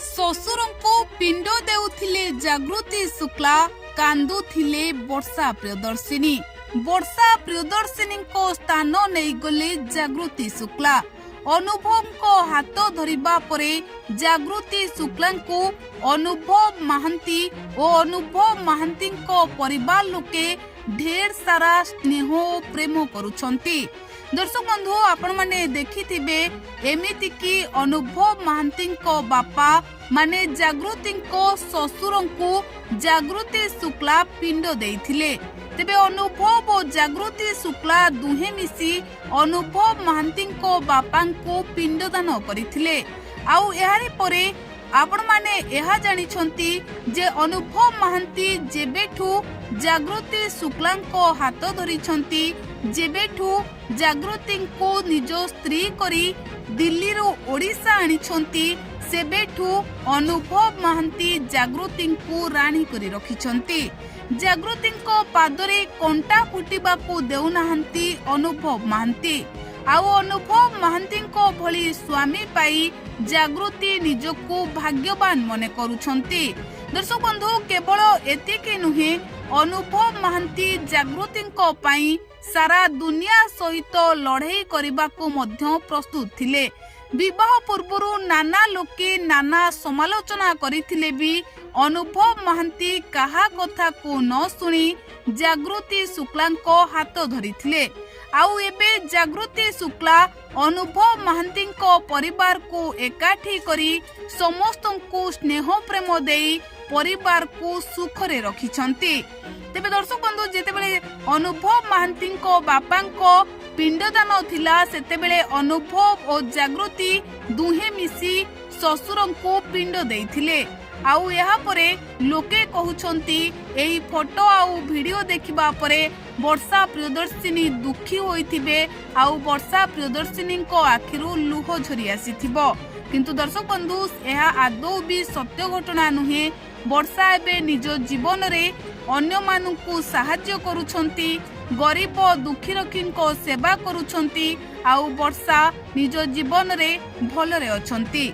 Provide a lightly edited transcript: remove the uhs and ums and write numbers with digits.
ଶ୍ୱଶୁରଙ୍କୁ ପିଣ୍ଡ ଦେଉଥିଲେ ଜାଗୃତି ଶୁକ୍ଲା, କାନ୍ଦୁଥିଲେ ବର୍ଷା ପ୍ରିୟଦର୍ଶିନୀ। ବର୍ଷା ପ୍ରିୟଦର୍ଶିନୀଙ୍କ ସ୍ଥାନ ନେଇଗଲେ ଜାଗୃତି ଶୁକ୍ଲା। ଅନୁଭବଙ୍କ ହାତ ଧରିବା ପରେ ଜାଗୃତି ଶୁକ୍ଲାଙ୍କୁ ଅନୁଭବ ମହାନ୍ତି ଓ ଅନୁଭବ ମହାନ୍ତିଙ୍କ ପରିବାର ଲୋକେ ଢେର ସାରା ସ୍ନେହ ଓ ପ୍ରେମ କରୁଛନ୍ତି। ଦର୍ଶକ ବନ୍ଧୁ, ଆପଣମାନେ ଦେଖିଥିବେ, ଏମିତିକି ଅନୁଭବ ମହାନ୍ତିଙ୍କ ବାପା ମାନେ ଜାଗୃତିଙ୍କ ଶ୍ୱଶୁରଙ୍କୁ ଜାଗୃତି ଶୁକ୍ଲା ପିଣ୍ଡ ଦେଇଥିଲେ। ତେବେ ଅନୁଭବ ଓ ଜାଗୃତି ଶୁକ୍ଲା ଦୁହେଁ ମିଶି ଅନୁଭବ ମହାନ୍ତିଙ୍କ ବାପାଙ୍କୁ ପିଣ୍ଡଦାନ କରିଥିଲେ। ଆଉ ଏହାରି ପରେ ଆପଣମାନେ ଏହା ଜାଣିଛନ୍ତି ଯେ ଅନୁଭବ ମହାନ୍ତି ଯେବେଠୁ ଜାଗୃତି ଶୁକ୍ଲାଙ୍କ ହାତ ଧରିଛନ୍ତି, ଯେବେଠୁ ଜାଗୃତିଙ୍କୁ ନିଜ ସ୍ତ୍ରୀ କରି ଦିଲ୍ଲୀରୁ ଓଡ଼ିଶା ଆଣିଛନ୍ତି, ସେବେଠୁ ଅନୁଭବ ମହାନ୍ତି ଜାଗୃତିଙ୍କୁ ରାଣୀ କରି ରଖିଛନ୍ତି। ଜାଗୃତିଙ୍କ ପାଦରେ କଣ୍ଟା ଫୁଟିବାକୁ ଦେଉନାହାନ୍ତି ଅନୁଭବ ମହାନ୍ତି। ଆଉ ଅନୁଭବ ମହାନ୍ତିଙ୍କ ଭଳି ସ୍ୱାମୀ ପାଇ ଜାଗୃତି ନିଜକୁ ଭାଗ୍ୟବାନ ମନେ କରୁଛନ୍ତି। ଦର୍ଶକ ବନ୍ଧୁ, କେବଳ ଏତିକି ନୁହେଁ, ଅନୁଭବ ମହାନ୍ତି ଜାଗୃତିଙ୍କ ପାଇଁ ସାରା ଦୁନିଆ ସହିତ ଲଢ଼େଇ କରିବାକୁ ମଧ୍ୟ ପ୍ରସ୍ତୁତ ଥିଲେ। ବିବାହ ପୂର୍ବରୁ ନାନା ଲୋକେ ନାନା ସମାଲୋଚନା କରିଥିଲେ ବି ଅନୁଭବ ମହାନ୍ତି କାହା କଥାକୁ ନ ଶୁଣି ଜାଗୃତି ଶୁକ୍ଲାଙ୍କ ହାତ ଧରିଥିଲେ। ଆଉ ଏବେ ଜାଗୃତି ଶୁକ୍ଲା ଅନୁଭବ ମହାନ୍ତିଙ୍କ ପରିବାରକୁ ଏକାଠି କରି ସମସ୍ତଙ୍କୁ ସ୍ନେହ ପ୍ରେମ ଦେଇ ପରିବାରକୁ ସୁଖରେ ରଖିଛନ୍ତି। ତେବେ ଦର୍ଶକ ବନ୍ଧୁ, ଯେତେବେଳେ ଅନୁଭବ ମହାନ୍ତିଙ୍କ ବାପାଙ୍କ ପିଣ୍ଡଦାନ ଥିଲା, ସେତେବେଳେ ଅନୁଭବ ଓ ଜାଗୃତି ଦୁହେଁ ମିଶି ଶ୍ୱଶୁରଙ୍କୁ ପିଣ୍ଡ ଦେଇଥିଲେ। ଆଉ ଏହାପରେ ଲୋକେ କହୁଛନ୍ତି, ଏହି ଫଟୋ ଆଉ ଭିଡିଓ ଦେଖିବା ପରେ ବର୍ଷା ପ୍ରିୟଦର୍ଶିନୀ ଦୁଃଖୀ ହୋଇଥିବେ ଆଉ ବର୍ଷା ପ୍ରିୟଦର୍ଶିନୀଙ୍କ ଆଖିରୁ ଲୁହ ଝରି ଆସିଥିବ। କିନ୍ତୁ ଦର୍ଶକ ବନ୍ଧୁ, ଏହା ଆଦୌ ବି ସତ୍ୟ ଘଟଣା ନୁହେଁ। ବର୍ଷା ଏବେ ନିଜ ଜୀବନରେ ଅନ୍ୟମାନଙ୍କୁ ସାହାଯ୍ୟ କରୁଛନ୍ତି, ଗରିବ ଦୁଃଖୀରଙ୍କୀ ସେବା କରୁଛନ୍ତି ଆଉ ବର୍ଷା ନିଜ ଜୀବନରେ ଭଲରେ ଅଛନ୍ତି।